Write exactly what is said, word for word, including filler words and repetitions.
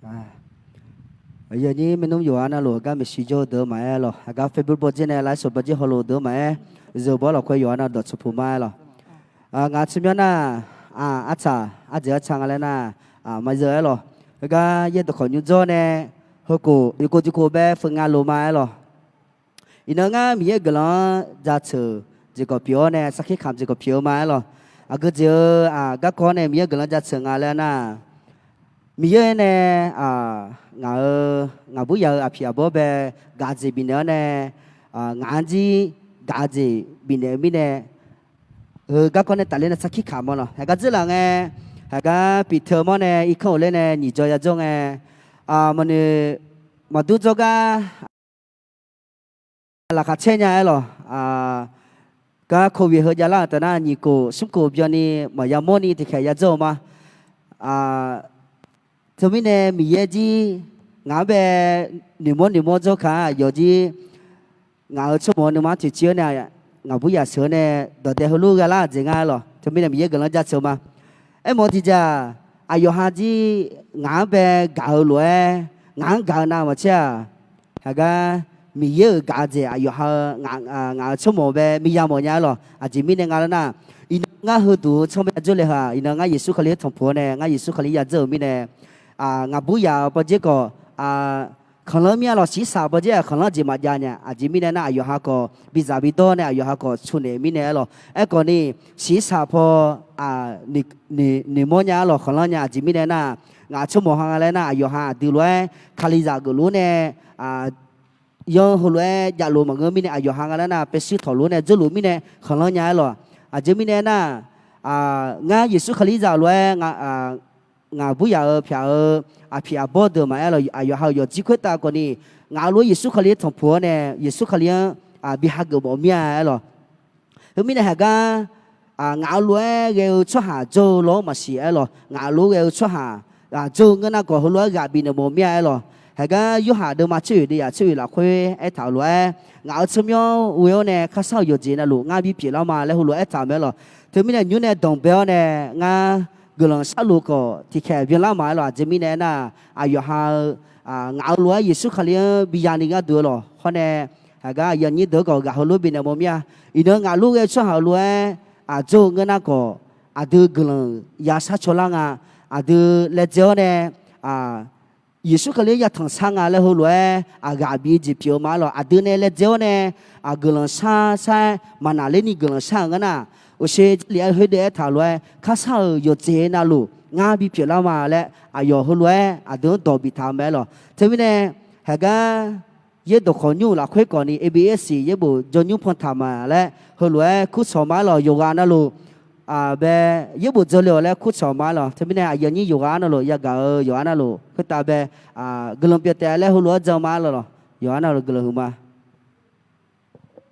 Aqyuif aqnyir maernmr yawqha navluf heugar maeqshi jawr-eu deuq-eu maqaer lawq. Heugar Facebook bawdzer nae ไลฟ์สด bawdzer hawluf deuq-eu maqaer, zeu bawr lafkhoer yawqha navluf dawqtsuq puq ma-aer lawq. Ngaq-euq tsawrmyanr nar, artsaq ardzaeq arca nga laer nar, maqzeu-aer lawq. Heugar yaerdawq khawf nymr dzawr nae, heukhof yawkhof tiqkhof bae feu nga lof ma-aer lawq. Iqnan ngar Miqyaer guiqlanq-anr jaceuq jeq khawf pyeuf-awr nae sarkir kamq jeq khawf pyeuf-eu ma-aer lawq. Aqgeu jeq-eu garkawv nae Miqyaer guiqlanq jaceuq nga laer nar, Miqyaer nae ngaq-euq ngaqbur yaq-euq aqpiq aqbawr bae gaq-eu jeq bifnaeq-awr nae, ngaq-anr jir gaq-eu jeq bifnaeq-eu mirnae, heu garkawv nae tafler nae sarkir kamq-awr lawq. Heugar dzeurlaf ngae, heugar Piqteu mawr nae irkanr-euq ler nae nyiq jawr yadzawr ngae, maqnoeq maqdur dzawrgar laqkhaq caer nya-aer lawq. Gar โควิด heu javlar-euq taf nar nyiq khof smr khof byanni maqya mawrni tiqkhaeq yadzawr-eu ma. Teumirnae Miqyaer jir ngaq-anr bae noeqmawr noeqmawr dzawrkaq-a yawqjir ngaq-euq tsawrmawf-eu nuima-anr toeqciv-awr nae, ngaqbur yaq sheuq-awr nae dawqdae heulof ghae lar-eu jeq nga-aer lawq. Teumirnae Miqyaer guiqlanq jaceuq ma. Aermawf-eu tiqjaq, aqyawf ha jir ngaq-anr bae gaq-eu lof-aer, ngaq-anr gaq-eu navmaqtser-aq, heugar Miqyaer-euq gaq-eu jeq aqyawf ha-eu ngaq-euq tsawrmawf bae miqya mawf nya-aer lawq. Aqjeq mirnae nga laer nar, iqnan ngar heuduq-eu tsanr bae jawrle heu-aq, iqnan ngar Yeqsur Kali-anr tanqpuq-awr nae ngar Yeqsur Kali yadzeur-euq mirnae, ngaqbur yaq-eu pawdzer khawf khanqlanr mir-a lawq. Shiqshaq pawdzer-aq khanqlanr jeq maqjav nya. Aqjeq mirnae nar aqyawf ha khawf bidzaq bidawr nae aqyawf ha khawf tsovnaeq mirnae-aer lawq. Aerkhawf ni shiqshaq paw noeqmawr nya-aer lawq, khanqlanr nya. Aqjeq mirnae nar, ngaq tsawrmawf ha nga laer nar aqyawf ha aqdui lof-aer Kalizaq geufluf-awr nae yanr heulof-aer javluf maqngeur mirnae aqyawf ha nga laer nar paershuir tawqluf-awr nae dzeurluf mirnae khanqlanr nya-aer lawq. Aqjeq mirnae nar, ngar Yeqsur Kalizaq lof-aer ngaqbur yaq-eu pyaq-eu aqpiq aqbawr deuq maqaer lawq. Aqyawf ha-euq yawqjir khoertav khawf ni ngaq-euq lof-aer Yeqsur Kali-anr tanqpuq-awr nae Yeqsur Kali-anr bi hageuf mawf mir-a-aer lawq. Teumirnae heugar ngaq-euq lof-aer ghae-eu tsawrhaq jawr-eu law-anr maqsiq-aer lawq. Ngaq-euq lof-aer ghae-eu tsawrhaq jawr-eu ngeur nar khawf heulof-aer ghaq bifnaeq mawf mir-a-aer lawq. Heugar Yorhaq deuvma tser oeq deuv yaf tser oeq lafkhoer aertaq-euq lof-aer, ngaq-euq tsawrmyanr ghoe-awr nae kharshar-euq yawqjeq navluf ngar bipyeuf lar ma laer heulof-aer aertaq-euq mae-aer lawq. Teumirnae nymr nae danqbae-awr nae ngar guiqlanq sharluf khawf tiqkhaeq byanlar ma-aer lawq. Aqjeq mirnae aernar, aqyawf ha-eu ngaq-euq lof-aer Yeqsur Kali-anr bi yani gharduq-eu lawq. Hawr nae heugar aqyuif aqnyir deuq-anr khawf ghaq heulof bifnaeq mawf mir-a. Iqnan ngaq lof ghae-eu tsawrhaq-euq lof-aer jawr-eu ngeur nar khawf, aqdui guiqlanq ya shar caw lar nga. Aqdui laejae-awr nae Yeqsur Kali-anr yatanq shar nga laer heulof-aer aqghaq bif-eu jeq pyeuf-eu ma-aer lawq. Aqdui nae laejae-awr nae guiqlanq shar shar-aer maqnaqler ni guiqlanq shar-euq ngeur nar, uqshoe Jarlif-aer khoerdeuv aertaq-euq lof-aer kharshar-euq yawqjeq navluf ngar bipyeuf lar ma laer aqyawf heulof-aer aqdui-anr dawq biftaq-eu mae-aer lawq. Teumirnae heugar yaerdawq khawf nymr-euq lafkhoer khawf ni A B S yaerbof jawr nymr pan taq ma laer heulof-aer kurtsawq ma-aer lawq. Yawqghaq navluf bae yaerbof dzaw le-awq laer kurtsawq ma-aer lawq. Teumirnae aqyuif aqnyir yawqghaq navluf yagaq-eu yawqghaq navluf khoertav bae guiqlanq pyeuf taef laer heulof-aer jan ma-aer lawq. Yawqghaq navluf guiqlanq huiq ma.